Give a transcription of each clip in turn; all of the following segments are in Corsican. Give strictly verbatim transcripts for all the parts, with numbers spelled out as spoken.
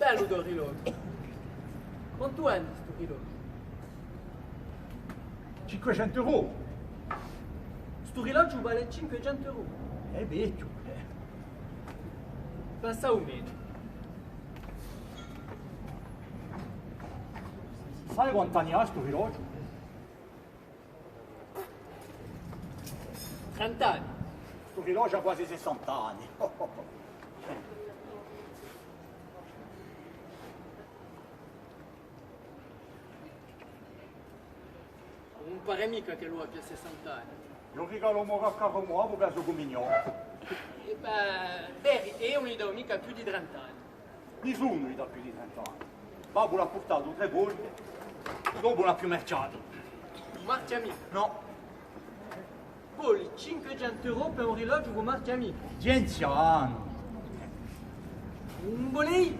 Bellu u to rilogiu. Quantu vali stu rilogiu? Cinquecentu euro. Stu rilogiu vali cinquecentu euro. Hè vechju. Pensa à u meiu. Sai quant'anni hà stu rilogiu? Trent'anni. Stu rilogiu hà quasi sessant'anni. Ùn pare micca ch'ellu abbia sessant'anni. Eiu u rigalu à u mo caccaru novu per a so cumunione. È bè, veri, eiu ùn li dò micca più di trent'anni. Nisunu li dà più di trent'anni. Babbu l'hà purtatu trè volte, dopu ùn hà più marchjatu. Ùn marchja micca? Nò. Voli cinquecentu euro per un rilogiu chì ùn marchja micca? Ghjenzianu! Ùn voli?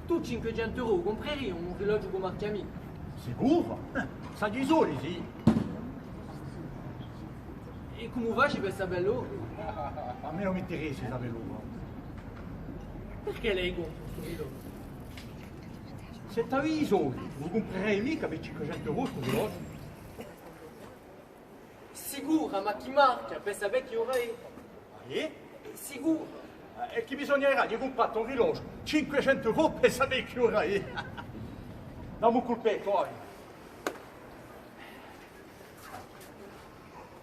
Tù cinquecentu euro u cumprerii un rilogiu chì ùn marchja micca? Sicuru? Eh, s'aghju i soldi, sì. È cumu faci per sapè l'oru? À mè ùn m'interessa sapè l'oru. Perchè l'hai compru stu rilogiu? S'è t'aviu i soldi, ùn u cumprerii micca per cinquecentu euro stu rilogiu. Sicura, ma chì marchja, per sapè chì ora hè? Ah, iè? Sicura. Eh, è chì bisognaria di cumprà un rilogiu cinquecentu euro per sapè chì ora hè? Dammi un culpettu, vai.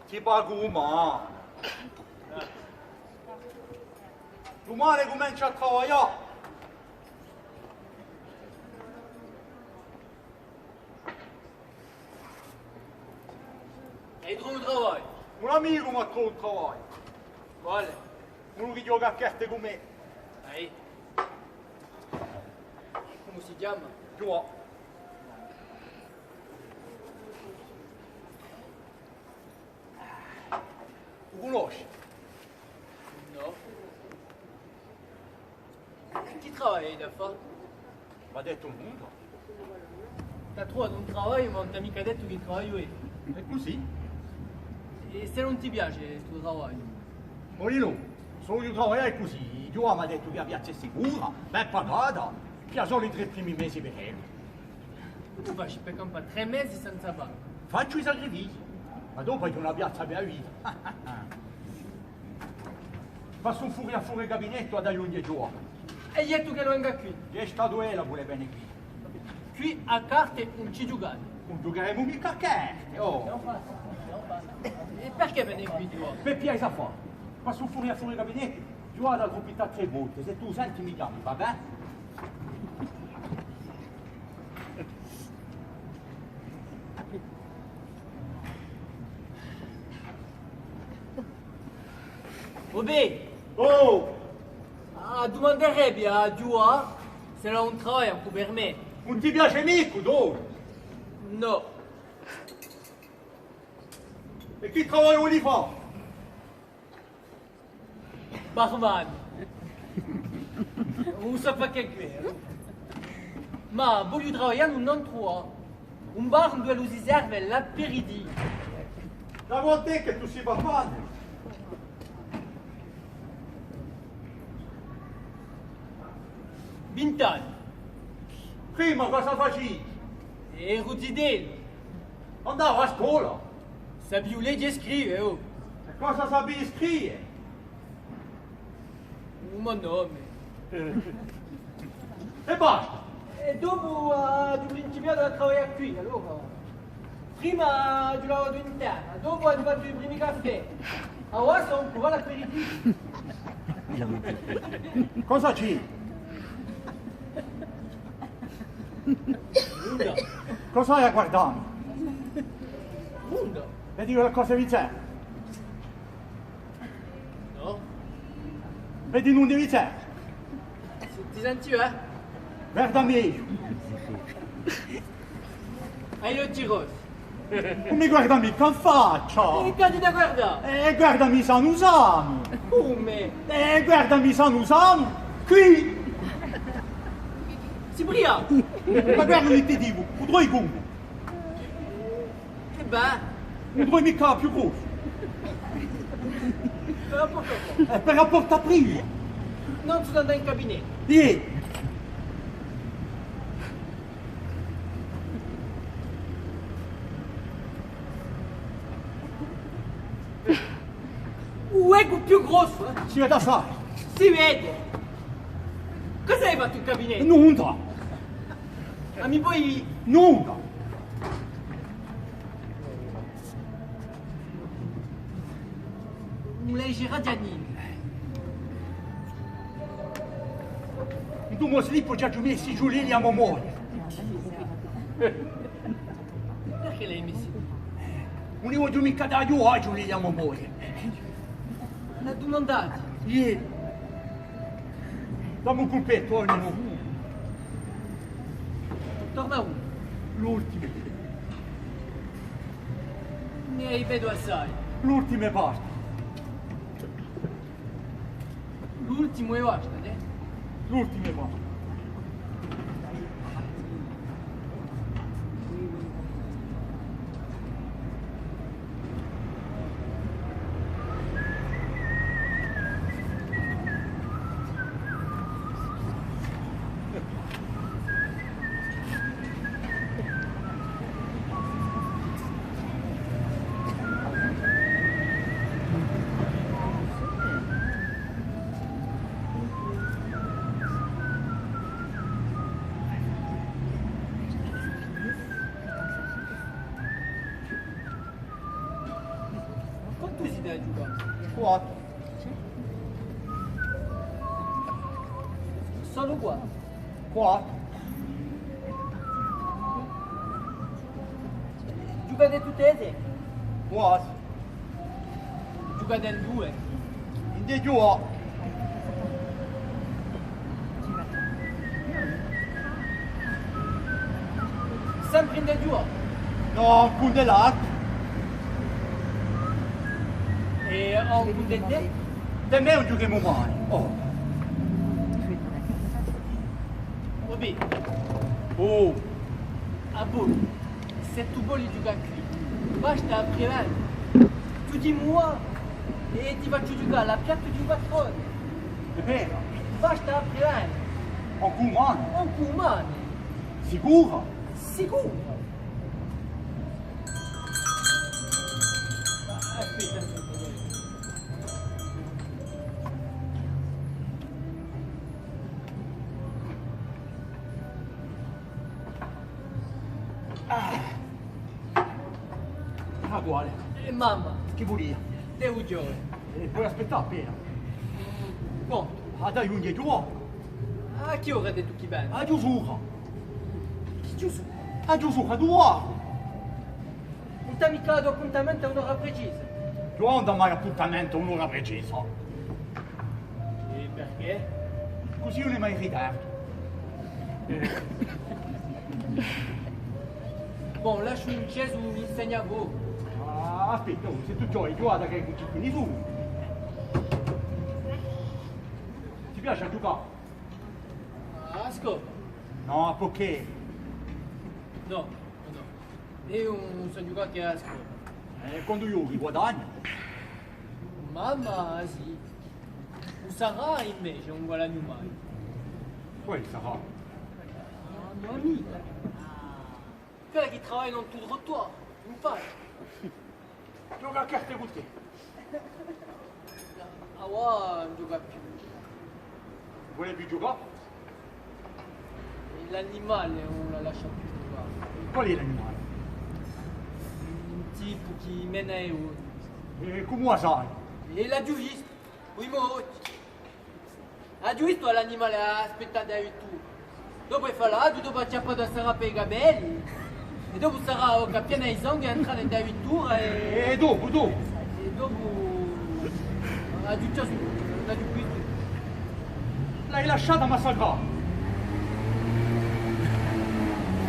Ti pagu dumane. Dumane cumenciu à travaglià. È trovu travagliu? Un amicu m'hà trovu travagliu. Quale? Unu chì ghjoca à cherte cù mè. Ehi. Cumu si chjama? Ghjuà. U cunnosci? Nò. Chì travagliu hai da fà? M'hà dettu nunda. T'hà truvatu un travagliu, ma ùn t'hà micca dettu chì travagliu hè. Hè cusì. È s'ellu ùn ti piaci stu travagliu? Poi nò, s'o vogliu travaglià hè cusì. Ghjuà m'hà dettu chì a piazza hè sicura, ben pagata, chì ci sò i trè primi mesi per ellu. Cumu faci per campà trè mesi senza paga? Facciu i sacrifici, ma dopu aghju una piazza per a vita. Passu in furia fora u gabinettu à dà i ghjunghji à Ghjuà. È ghjettu ch'ellu venga quì. Hè statu ellu à vulè vene quì. Quì à carte ùn ci ghjucate. Ùn ghjucaremu micca à carte, oh! È perchè vene quì Ghjuà? Per piglià i so affari. Passu in furia fora u gabinettu, Ghjuà hà da gruppità trè volte, s'è tù u senti mi chjami, va bè? Vabbè. Oh! Ah, dumanderebbi à Ghjuà s'ellu hà un travagliu ancu per mè. Ùn ti piaci micca, tù? Nò. È chì travagliu voli fà? Barman. Ùn sò fà chè què. Ma vogliu travaglià in un antru, un bar induve si serve l'aperitivu. Da quant'hè chì tù sì barman? Vint'anni. Prima cosa facivi? Eru zitellu. Andavi à a scola? Sapiu leghje è scrive, oh. È cosa sapivi scrive? U mo nome. È basta. È dopu aghju principiatu à travaglià quì, allora. Prima aghju lavatu in terra, dopu aghju fattu i primi caffè. Avà sò ancu à l'aperitivu. Cosa ci hè? Nunda. Cosa hai à guardà mi? Nunda. Vedi qualcosa di bizarru? Nò. Vedi nunda di bizarru? Ti senti, eh? Guardami. Hai l'ochji rossi. Ùn mi guarda micca in faccia! È chì t'hà da guardà? Eh, guardami sanu sanu! Cumu? Eh, guardami sanu sanu! Quì! Sì briacu! Ma guardami, ti dicu, u trovi cumu? È bè! Ùn trovi micca più grossu! Per a porta prima! Eh, per a porta prima! Ùn sò andatu in gabinettu! Iè! Più grossu, eh? Si vede assai. Si vede. Cosa hai fattu in gabinettu? Nunda. Ma mi poi... Nunda. Un leggero Giannino. In u mo slip ci aghju messu i ghjulelli à mo moglia. Perchè l'hai messi? Ùn li vogliu micca dà, aghju, aghju, li chjamu poi. L'hà dumandati? Iè. Dammi un culpettu, o nò? Torna unu. L'ultimu. Ne vedu assai. L'ultimu è basta. L'ultimu è basta, eh? L'ultimu è basta. Quantu site à ghjucà? Quattru. Solu quattru? Quattru. Ghjucate tutte e sere? Quasi. Ghjucate in dui? In dui. Sempre in dui? Nò, cù di l'altru. È à un puntu di tè? Di mè ùn ghjuchemu mai. Oh. Vabbè. Oh. Ah bon. S'è tù voli ghjucà quì, basta à prevene. Tù dì mi è ti facciu ghjucà à l'appiattu di u patrone. Hè vera? Basta à prevene. Ancu dumane? Ancu dumane. Sicura? Sicura. Aspetta, aspetta. Ah. Ah, quale? Eh, mamma. Chì vulia? Devu ghjova. Eh, poi aspittà appena. Quantu? Ah, dai, ùn ghjè ghjova. À chì ora hà dettu chì vene? À chjusura. Chì chjusura? À chjusura, duva? Ùn t'hà micca datu appuntamentu à un'ora precisa? Quandu mai appuntamentu à un'ora precisa? È perchè? Cusì ùn hè mai in ritardu. Bon, lasciu Vincenzu mi insegna pocu. Ah, aspetta, oh, s'è tù ghjochi, guarda chì ùn ci hè più nisunu. Ti piace à ghjucà? À a scopa? Nò, à poker. Nò, nò. Eiu ùn sò ghjucà chè à a scopa. È quandu ghjochi, guadagni? Mamma, sì. U Sarà invece ùn guadagnu mai. Quale Sarà? Ah, u mo amicu. Quella chì travaglia in u trottoir, in faccia. Ghjoca à carte cun tè. Avà ùn ghjoca più. Ùn vole più ghjucà? L'animale ùn la lascia più ghjucà. Quale hè l'animale? Un tipu chì mena e onni. È cumu a sai? È l'aghju vistu, cù i mo ochji. Aghju vistu à l'animale à aspittà in a vittura. Dopu hè falatu, dopu hà chjappatu à Sarà pè i capelli. È dopu Sarà, bocca piena di sangue, hè entrata in a vittura è... È dopu, dopu? È dopu aghju chjassu, l'aghju vistu. L'hai lasciata massacrà?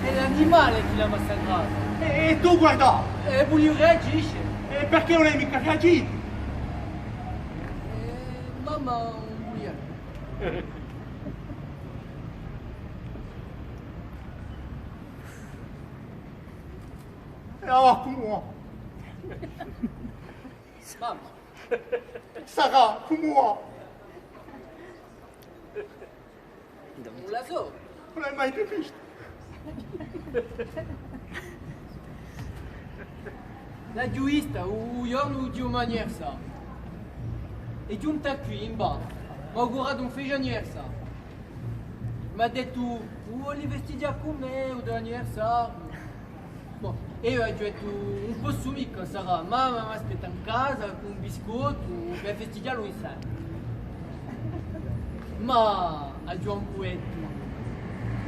Hè l'animale chì l'hà massacrata. È, è tù guarda! È vuliu reagisce. È perchè ùn hai micca reagitu? Eh, mamma ùn vulia. È avà cumu và? Mamma. Sarà, cumu và? Ùn la sò. Ùn l'hai mai più vista? L'aghju vista u, u ghjornu di u mo anniversariu. Hè ghjunta quì, in bar, m'hà auguratu un felice anniversariu. M'hà dettu: "U voli festighjà cù mè u to anniversariu?" Bon, è eiu aghju dettu: "Ùn possu micca, Sarà, mamma m'aspetta in casa cù un biscottu per festighjà lu inseme." Ma aghju ancu dettu: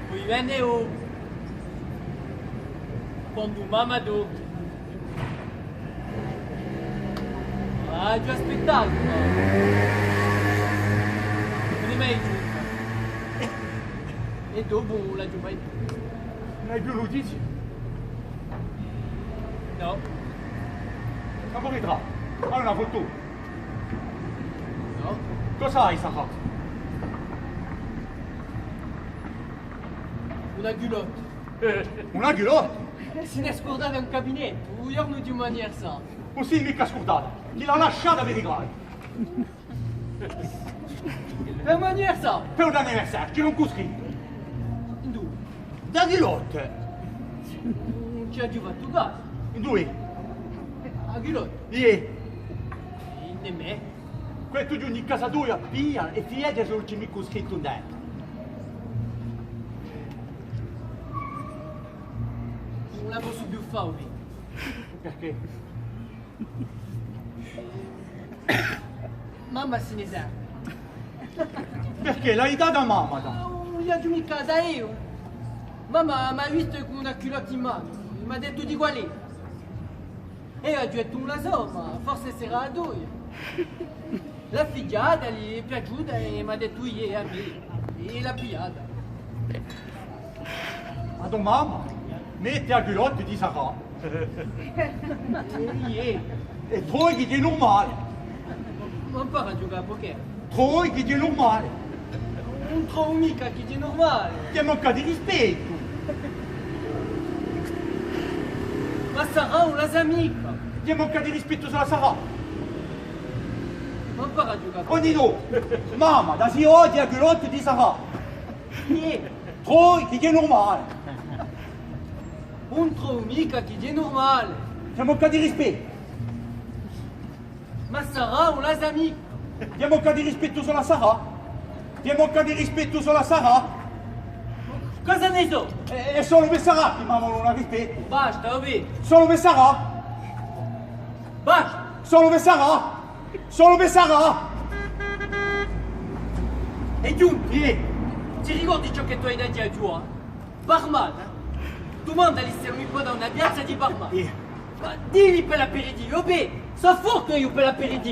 "Poi vene dopu, quandu mamma dorme." Aghju aspettatu, ma ùn hè mai ghjunta. È dopu ùn l'aghju mai vistu. Ùn hai più nutizie? Nò. Ma puru trà, fà una foto. Nò. Cosa hai, Sarà? Una culotte. Eh, una culotte? Si n'hè scurdata in cabinettu, u ghjornu di u mo anniversariu. Ùn si l'hè micca scurdata, ti l'hà lasciata per i gradi. Per u mo anniversariu? Per u to anniversariu, ci l'hè ancu scrittu. Induve? Ind'a culotte. Ùn ci aghju fattu casu. Induve? A culotte. Iè. Ind'è mè. Quandu ghjunghji in casa toia, piglia è fighjati s'ellu ci hè micca scrittu ind'è. Ùn la possu più fà, o vedi. Perchè? Mamma si ne sente. Perchè? L'hai data à mamma, tà? Ah, ùn l'aghju micca data eiu. Mamma m'hà vistu cù una culotte in manu, m'hà dettu di quale era. È eiu aghju dettu: "Ùn la sò, ma forse sarà a toia." L'hà fighjata, li hè piaciuta è m'hà dettu: "Iè, a mè." È l'hà pigliata. A to mamma mette a culotte di Sarà. Iè. È trovi chì hè nurmale. Ma ùn pare à ghjucà à poker. Trovi chì hè nurmale. Ùn trovu micca chì hè nurmale. Chì hè manca di rispettu. Ma Sarà ùn la sà micca. Chì hè manca di rispettu solu à Sarà. Ma ùn pare à ghjucà. Ogni dì, mamma, da sì oghje a culotte di Sarà. Iè. Trovi chì hè nurmale. Ùn trovu micca chì hè nurmale. Chì hè manca di rispettu. Ma Sarà ùn la sà micca. Chì hè manca di rispettu solu à Sarà. Chì hè manca di rispettu solu à Sarà. Cosa ne sò? Hè, hè solu per Sarà chì mamma ùn la rispetta. Basta, o vedi. Solu per Sarà. Basta. Solu per Sarà. Solu per Sarà. Hè ghjuntu. Iè. Ti ricordi ciò chì tù hai da dì à Ghjuvanni? Barman, eh? Dumandali s'ellu mi pò dà una piazza di barman. Iè. Ma dilli per l'aperitivu, o bè, sò fortu eiu per l'aperitivu.